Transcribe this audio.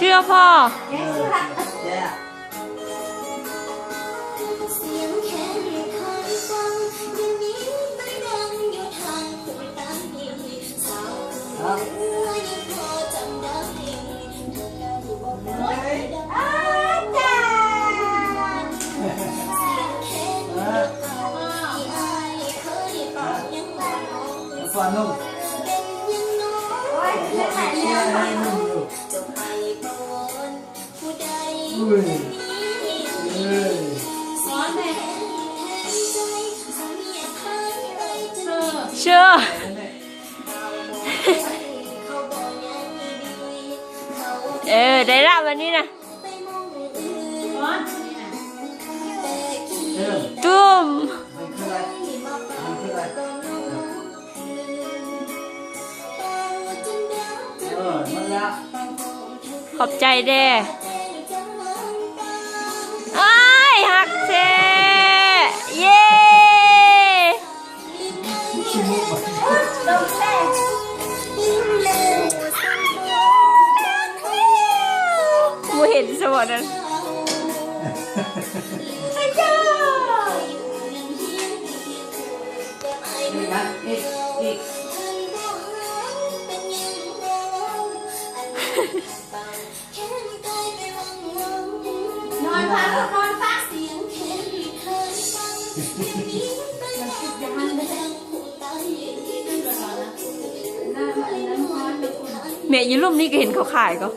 ເຊື່ອພໍ່. ເຊື່ອ ເອີ ໄດ້ລະ ບາດນີ້ນະ ຕຸ້ມ. ຂອບໃຈແດ່. ອ້າຍ ຮັກແທ້ ເຢ້. ບໍ່ເຫັນຊະບໍ່ນັ້ນ. ແມ່ ຢູ່ລຸ່ມນີ້ກໍເຫັນເຂົາຂາຍກໍ.